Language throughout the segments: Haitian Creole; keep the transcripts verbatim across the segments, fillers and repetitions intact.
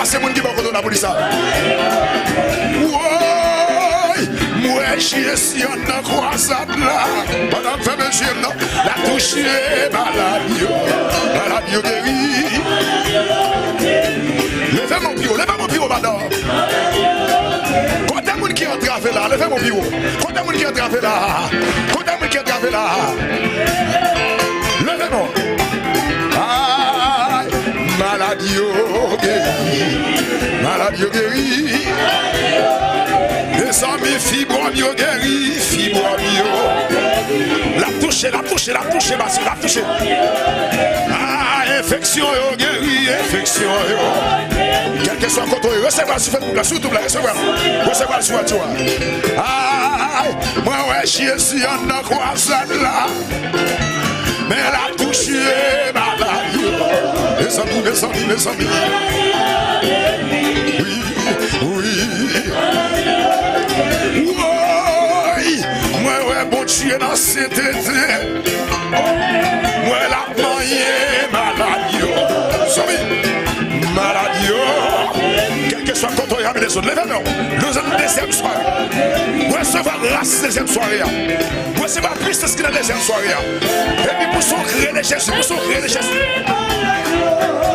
Se moun ki bò kote w la pou di sa. Woy! M wè Jezi anndan krwazad la. Pandan m fèmen je m nan, l ap touche malad yo. Malad yo geri. Leve men w pi wo, leve men w pi wo, madanm. Kote moun ki antrave la? Leve men w pi wo. Kote moun ki antrave la? Kote moun ki antrave la? Leve men w. Ay, malad yo geri. Malad yo geri. Mezanmi, fibwòm yo geri. Fibwòm yo. L ap touche, l ap touche, l ap touche, basi, l ap touche. Ah, enfeksyon yo geri, enfeksyon yo. Kèlkeswa kote w ye, resevwa l sou Facebook la, sou YouTube la, resevwa l. Resevwa l sou YouTube la. Ay, mwen wè Jezi anndan krwazad la. Men l ap touche malad yo. Mezanmi, mezanmi, mezanmi. Wi, wi. Woy! Mwen wè Bondye nan sentete. Mwen l ap manyen malad yo. Zanmi, malad yo. Kèlkeswa kote w ye, leve men w. Nou nan dezyèm sware. Resevwa gras dezyèm sware a. Resevwa pwisans ki nan dezyèm sware a. Epi pou sa w rele Jezi, pou sa w rele Jezi.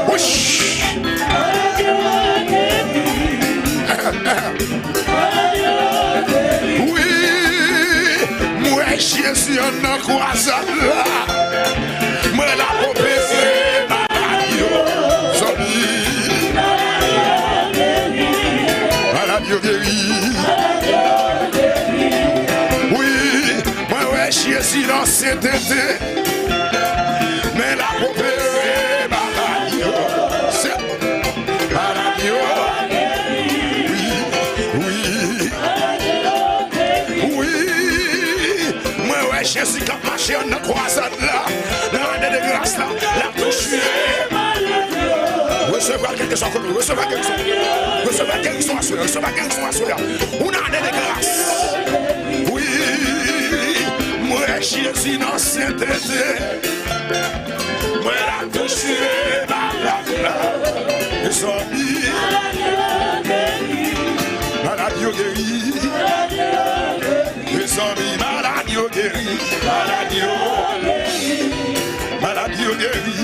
Wouch! Wi, m wè Jezi anndan krwazad la. Mwen l ap opere malad yo. Zanmi. Malad yo geri. Wi, mwen wè Jezi nan sentete. Men l ap opere malad yo. Se malad yo. Wi, wi. Wi, mwen wè Jezi k ap mache anndan krwazad la. Nan ane de gras la, l ap touche. Resevwa l kèlkeswa kote w ye, resevwa gerizon. Resevwa gerizon aswè, resevwa gerizon aswè a. Yon ane de gras. Wi, mwen Jezi nan sentete. Mwen l ap touche malad la. Mezanmi, malad yo geri. Mezanmi, malad yo geri. Malad yo. Malad yo geri.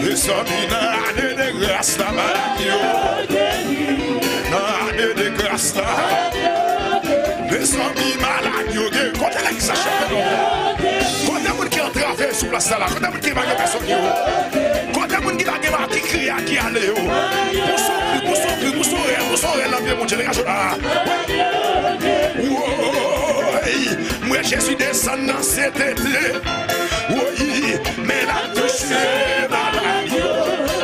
Mezanmi, nan ane de gras la, malad yo. Nan ane de gras la. Mezanmi, malad yo geri. Kote legliz la chante non? Kote moun ki antrave sou plas la la? Kote moun ki pa gen pèsòn yo? Kote moun ki pa gen mari ki kriye a ki ale yo? Pou son kri, pou son kri, pou son rèl, pou son rèl nan pye Bondye, degaje w la. Woy, m wè Jezi desann nan sentete. Woy, men l ap touche malad yo.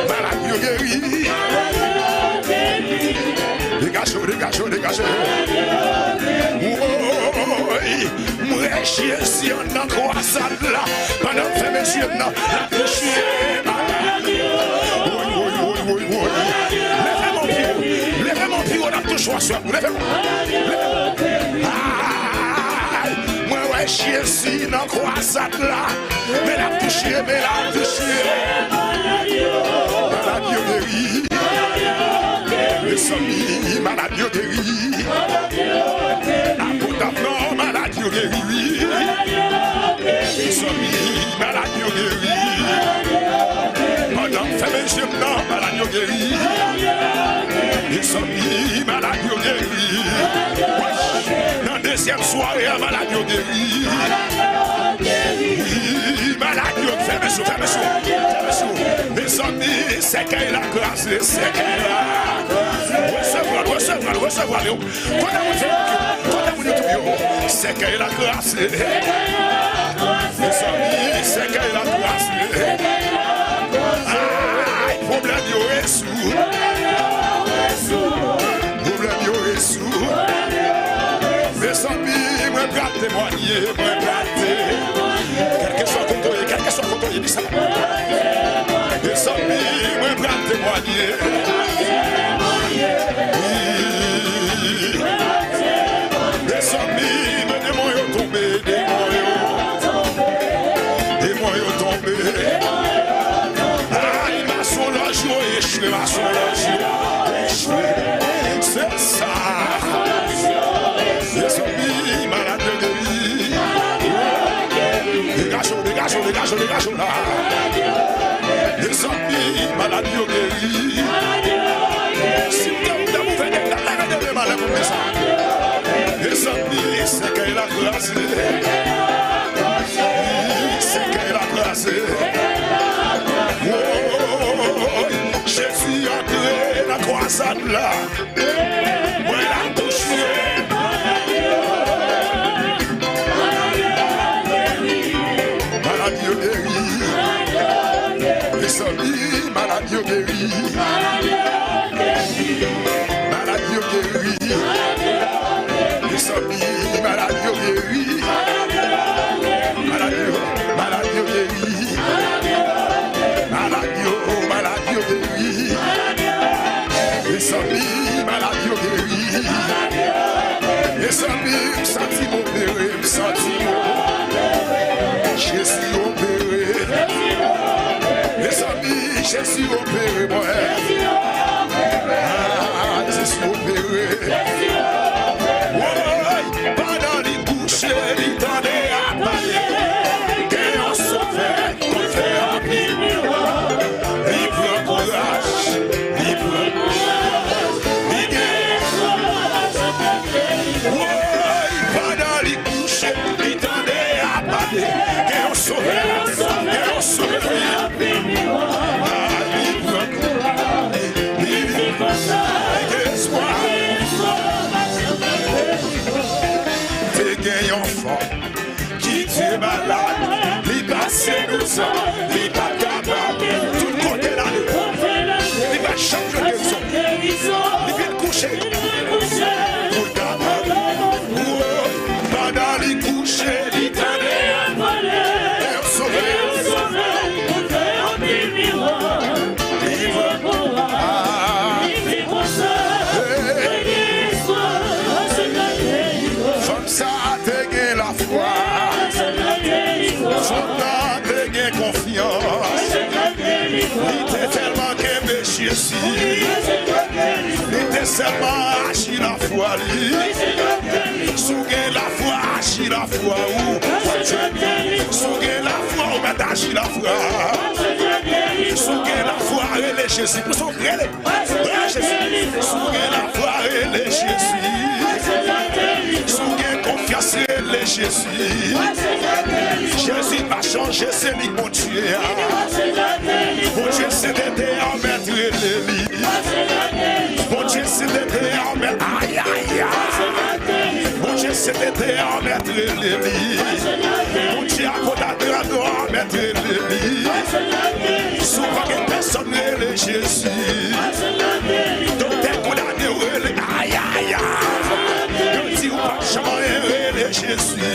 Malad yo geri. Degaje w, degaje w, degaje w. Woy, m wè Jezi anndan krwazad la. Pandan m fèmen je m nan, l ap touche malad yo. Woy, woy, woy, woy, woy. Leve men w pi wo. Leve men w pi wo, l ap touche w aswè. Leve men w. Leve men w. Ay, mwen wè Jezi nan krwazad la. Men l ap touche, men l ap touche. Malad yo geri. Mezanmi, malad yo geri. Apot Arnaud, malad yo geri, wi. Mezanmi, malad yo geri. Pandan m fèmen je m nan, malad yo geri. Mezanmi, malad yo geri. Nan dezyèm sware a, malad yo geri. Wi, malad yo, fèmen je w, fèmen je w, fèmen je w. Mezanmi, sèkèy la kraze, sèkèy la. Resevwa l, resevwa l, resevwa l. Kote moun ki, kote moun YouTube yo? Sèkèy la kraze. Mezanmi, sèkèy la kraze. Ay, pwoblèm yo rezoud. Pwoblèm yo rezoud. Mezanmi, mwen pral temwanye, mwen pral temwanye. Kèlkeswa kote w ye, kèlkeswa kote w ye, di sa. Mezanmi, mwen pral temwanye. Wi. Mezanmi, men demon yo tonbe, demon yo tonbe. Demon yo tonbe. Ay, masonlòj yo echwe, masonlòj. Masonaj yo echwe. Se sa. Mezanmi, malad yo geri. Degaje w, degaje w, degaje w, degaje w la. Mezanmi, malad yo geri. Si m te ou, m t ap ouvè de, m t ap leve de men m anlè pou m di sa. Mezanmi, sèkèy la kraze. Sèkèy la kraze. Woy, Jezi antre nan kwazad la. Mwen la touche. Malad yo geri. Mezanmi, malad yo geri. Malad yo geri. Mezanmi, malad yo geri. Malad yo, malad yo geri. Malad yo, malad yo geri. Mezanmi, malad yo geri. Mezanmi, m santi m opere, m santi m opere. Jezi opere. Mezanmi, Jezi opere mwen. Ah, Jezi opere. Woy, pandan li kouche, li tande a pale. Gen yon sovè. Li fè anpil mirak, li pran kouraj, li pran kouraj, li gen espwa. Woy, pandan li kouche, li tande a pale. Gen yon sovè, gen yon sovè. Ah, li pran kouraj, li gen espwa. Te gen yon fanm ki te malad, li pase douz an, li pa t kapab, tout kote l ale, li pa t janm jwenn gerizon. Li vin kouche pou l kapab, woy, pandan li kouche, li tande yon sovè. Li pran kouraj, li di konsa, hey, gen espwa, se nan Jezi. Fanm sa a te gen lafwa. Fanm nan te gen konfyans. Li te tèlman kenbe Jezi. Li te sèlman aji lafwa li. Si w gen lafwa, aji lafwa ou. Si w gen lafwa, ou mèt aji lafwa. Si w gen lafwa, rele Jezi. Pou sa w rele. Rele Jezi. Si w gen lafwa, rele Jezi. Si w gen konfyans, rele Jezi. Jezi pa chanje, se li Bondye a. Bondye se tete an mèt rele li. Bondye se tete an mèt, ayaya. Bondye se tete an mèt rele li. Bondye apot Adrano an mèt rele li. Si w pa gen pèsòn, rele Jezi. Doktè kondane w, rele, ayaya. Yo di ou p ap janm anyen, rele Jezi.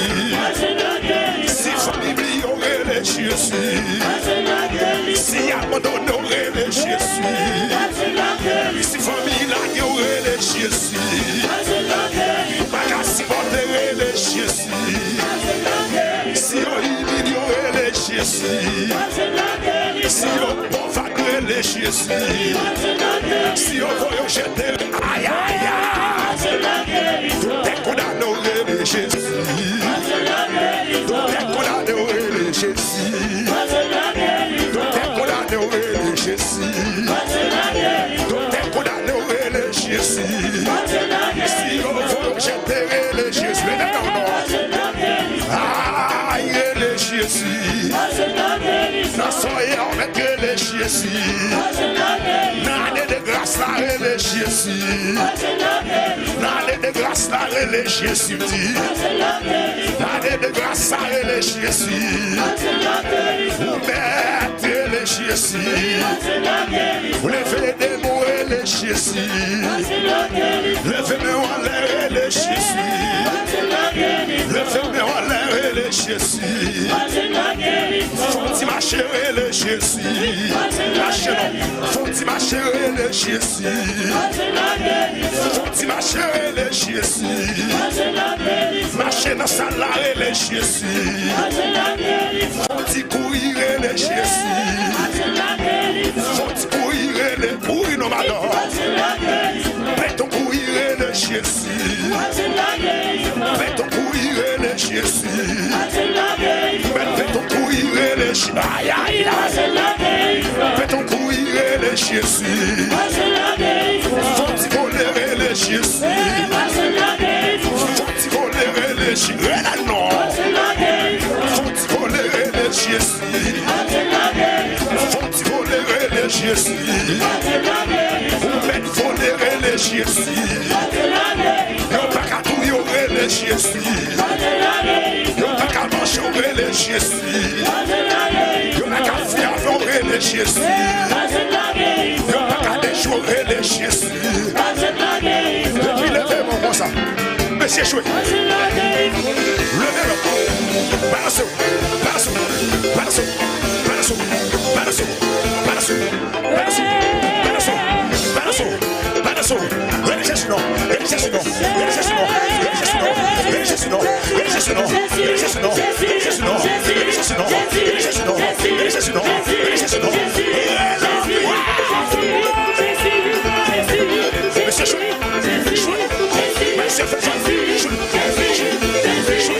Si fanmi bliye w, rele Jezi. Si abandone w, rele Jezi. Si fanmi lage w, rele Jezi. Ou pa ka sipòte, rele Jezi. Si yo imilye w, rele Jezi. Si yo ba w vag, rele Jezi. Si yo voye w jete, ayaya. Doktè kondane w, rele Jezi. Doktè kondane w, rele Jezi. Doktè kondane w, rele Jezi. Doktè kondane w, rele Jezi. Si yo voye w jete, rele Jezi. Leve men w non. Ay, rele Jezi. Nan soyè w mèt rele Jezi. Nan ane de gras la, rele Jezi. Nan ane de gras la, rele Jezi, m di. Nan ane de gras la, rele Jezi. Ou mèt rele Jezi. Ou leve demon, rele Jezi. Leve men w anlè, rele Jezi. Leve men w anlè, rele Jezi. Fè w ti mache, rele Jezi. Mache non. Fè w ti mache, rele Jezi. Fè w ti mache, rele Jezi. Mache nan sal la, rele Jezi. Fè w ti kouri, rele Jezi. Fè w ti kouri, rele Kouri non madan. Beton kouri rele Jezi. Beton kouri rele Jezi. Mèt beton kouri rele Jezi. Ay, ay, ay. Beton kouri rele Jezi. Fò ti vole rele Jezi. Fò ti vole rele Jezi. Rele non. Fò ti vole rele Jezi. Fò ti vole rele Jezi. Ou mèt vole rele Jezi. Yo pa ka touye w rele Jezi. Yo pa ka manje w rele Jezi. Yo pa ka fè avè w rele Jezi. Yo pa ka dechwe w rele Jezi. Epi leve men w konsa. Mesye jwe. Leve men w. Balanse w. Balanse w. Balanse w. Balanse w. Balanse w. Balanse w. Balanse w. Balanse w. Balanse w. Rele Jezi non. Rele Jezi non. Rele Jezi non. Rele Jezi non. Rele Jezi non. Rele Jezi non. Rele Jezi non. Rele Jezi non. Rele Jezi non. Rele Jezi non. Rele Jezi non. Rele Jezi non. Mesye jwe. Jwe. Mesye fè jwe. Jwe. Jwe.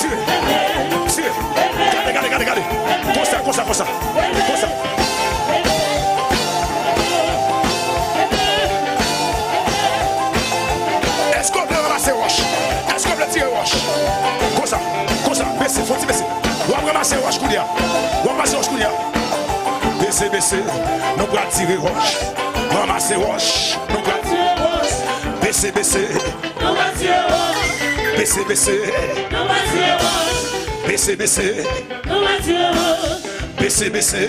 Tire. Tire. Gade, gade, gade, gade. Konsa, konsa, konsa. Konsa. Bese, nou pral tire wòch. Ranmase wòch, nou pral tire wòch. Bese, bese, nou pral tire wòch. Bese, bese, nou pral tire wòch. Bese, bese, nou pral tire wòch. Bese, bese,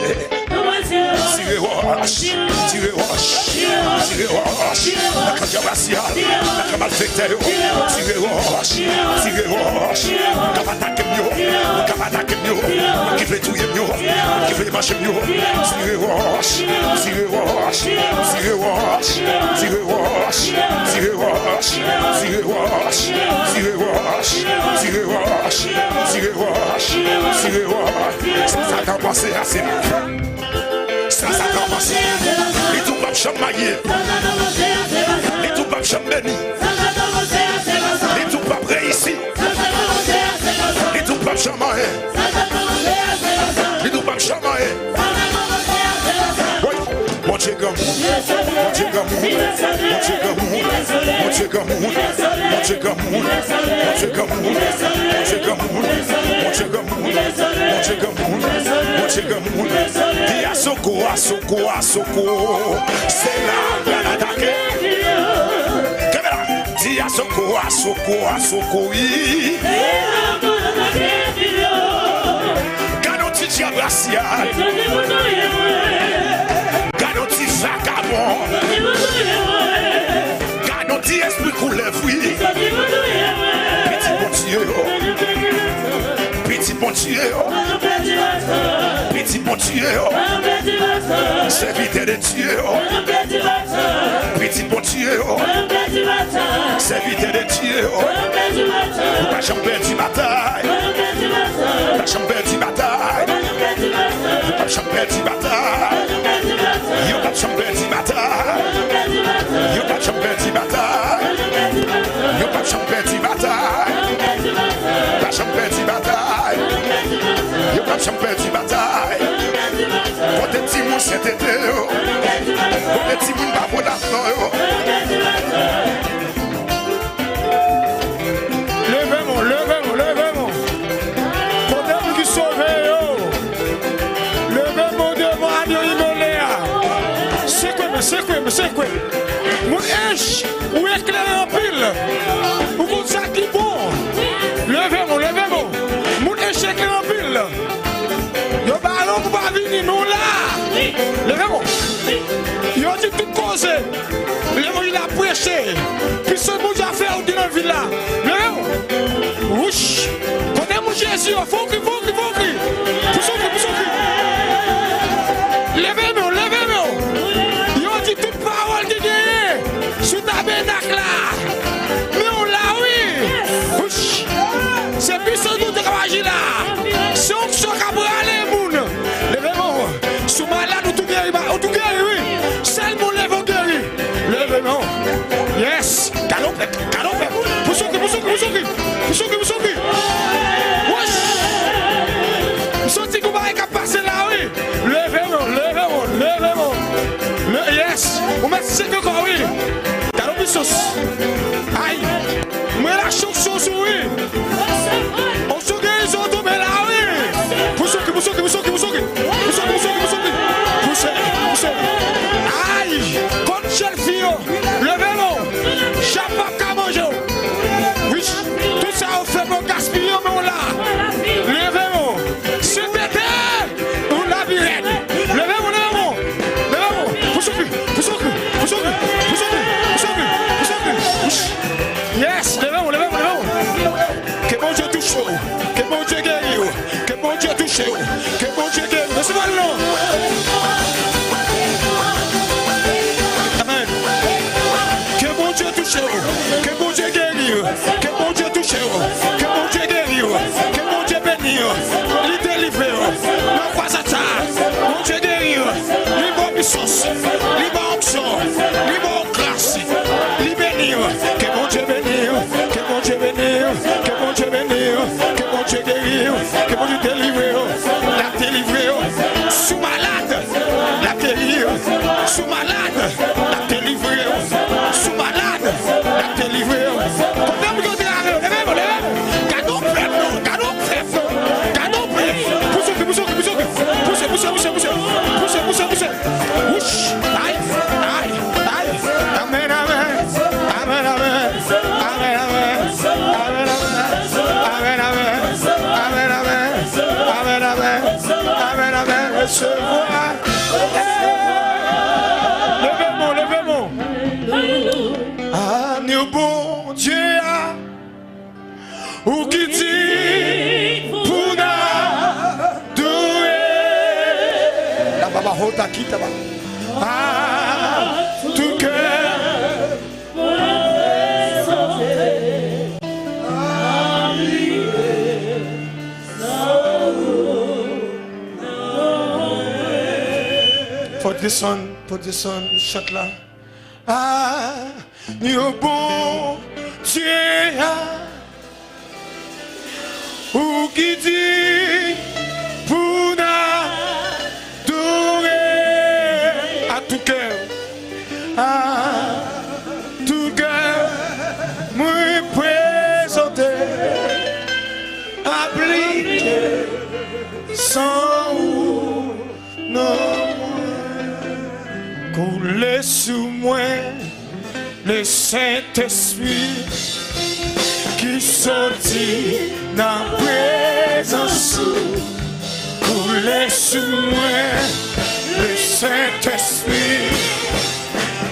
nou pral tire wòch. Tire wòch, tire wòch, tire wòch. Nan kan rasyal, nan kan malfektè yo. Tire wòch, tire wòch. K ap atake m yo, k ap atake m yo, ki vle touye m yo, ki vle manje m yo. Tire wòch, tire wòch, tire wòch. Sa Satan panse a se Sa Satan panse. Li tou p ap janm marye. Li tou p ap janm beni. Li tou p ap reyisi. Li tou p ap janm anyen. Li tou p ap janm anyen. Wi. Bondye granmoun. Bondye granmoun. Bondye granmoun. Bondye granmoun. Bondye granmoun. Bondye granmoun. Bondye granmoun. Bondye granmoun. Bondye granmoun. Di asoko, asoko, asoko. Se la l pral atake. Kenbe la. Di asoko, asoko, asoko, wi. Gade yon ti dyab rasyal. Gade yon ti vakabon. Gade yon ti espri koulèv, wi. Pitit Bondye yo. Pitit Bondye yo. Pitit Bondye yo. Sèvitè de Dye yo. Pitit Bondye yo. Sèvitè de Dye yo. Ou pa janm pèdi batay. Ou pa janm pèdi batay. Ou pa janm pèdi batay. Yo p ap janm pèdi batay. Yo p ap janm pèdi batay. Yo p ap janm pèdi batay. Pa janm pèdi batay. Yo p ap janm pèdi batay. Kote timoun sentete yo? Kote timoun pa pran laflan yo? Leve men w, leve men w, leve men w. Kote moun ki sove yo? Leve men w devan agno immolé a. Sekwe men, sekwe men, sekwe. Moun ench, ou eklere anpil. Ou konn sa ki bon. Leve men w, leve men w. Moun ench eklere anpil. Yo ba yo pou pa vini, men w la. Leve men w. Yo di tout koze. Levanjil ap preche. Pisans Bondye ap fè wout nan vil la. Leve men w. Wouch. Kote moun Jezi yo? Fè yon kri, fè yon kri, fè yon kri. Pouse yon kri, pouse yon kri. Leve men w, leve men w. Yo di tout pawòl ki genyen sou tabènak la. Men w la, wi. Wouch. Se pisans Bondye k ap aji la. Se onksyon k ap rale moun. Leve men w. Si w malad, ou tou geri, ba, ou tou geri, wi. Sèlman w leve, w geri. Leve men w. Yes. Gade yon pèp, gade yon pèp. Pouse yon kri, pouse yon kri, pouse yon kri. Pouse yon kri, pouse yon kri. Wouch. M santi gon bagay k ap pase la, wi. Leve men w, leve men w, leve men w. Le, yes. Ou mèt seke kò, wi. Gade yon pisans. Ay. Mwen la onksyon sou, wi. Onksyon gerizon tonbe la, wi. Pouse yon kri, pouse yon kri, pouse yon kri, pouse yon kri. Pouse yon kri, pouse yon kri, pouse yon kri. Pouse, pouse. Ay, kot jèn fi yo? Leve men w. Chat p ap ka manje w. Wi, tout sa yo fè pou yo gaspiye w, men w la. Leve men w. Sentete. Ou lavi rèd. Leve men w, leve men w. Leve men w. Pouse yon kri, pouse yon kri, pouse yon kri, pouse yon kri, pouse yon kri, pouse yon kri. Yes, leve men w, leve men w, leve men w. Ke Bondye touche w. Ke Bondye geri w. Ke Bondye touche w. Ke Bondye geri w. Resevwa l non. Amèn. Ke Bondye touche w. Ke Bondye geri w. Ke Bondye touche w. Ke Bondye geri w. Ke Bondye beni w. Li delivre w. Nan kwazad sa. Bondye geri w. Li ba w pisans. Li ba w onksyon. Li ba w gras. Li beni w. Ke Bondye beni w. Ke Bondye beni w. Ke Bondye beni w. Ke Bondye geri w. Ke Bondye delivre w. L ap delivre w. Si w malad, l ap geri w. Si w malad, l ap delivre w. Si w malad, l ap delivre w. Pandan w yo te ale, leve men w, leve men w. Gade yon pèp non, gade yon pèp non. Gade yon pèp. Pouse yon kri, pouse yon kri, pouse yon kri. Pouse, pouse, pouse, pouse. Pouse, pouse, pouse. Pou n adore. La baba hota kita ba. A tout kè. Fò desann, fò desann, chant la. Agno Bondye a, ou ki diy pou n adore. A tout kè, a tout kè, mwen prezante, aplike san ou. Non mwen. Koule sou mwen, Lesentespri ki soti nan prezans ou. Koule sou mwen, Lesentespri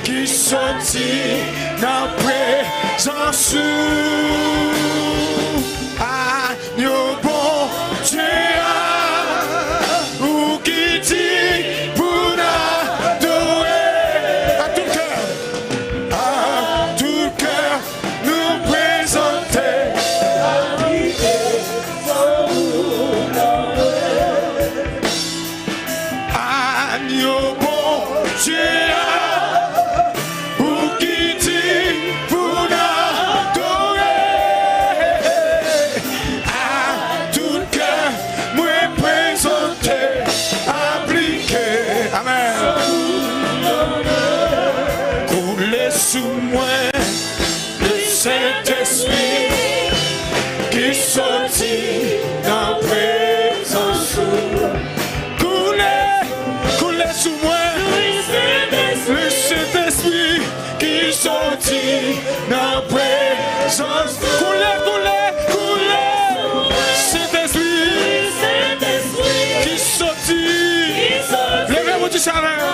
ki soti nan prezans ou. Agno Bondye a, ou ki diy pou n adore. A tout kè, a tout kè, nou prezante. Agno Bondye a, ou ki diy pou n adore. A tout kè, mwen prezante, aplike. Amèn. Koule sou mwen, Lesentespri ki soti nan prezans ou. Koule, koule sou mwen. Lesentespri ki soti nan prezans. Koule, koule, koule. Sentespri ki soti. Leve pou di chalè.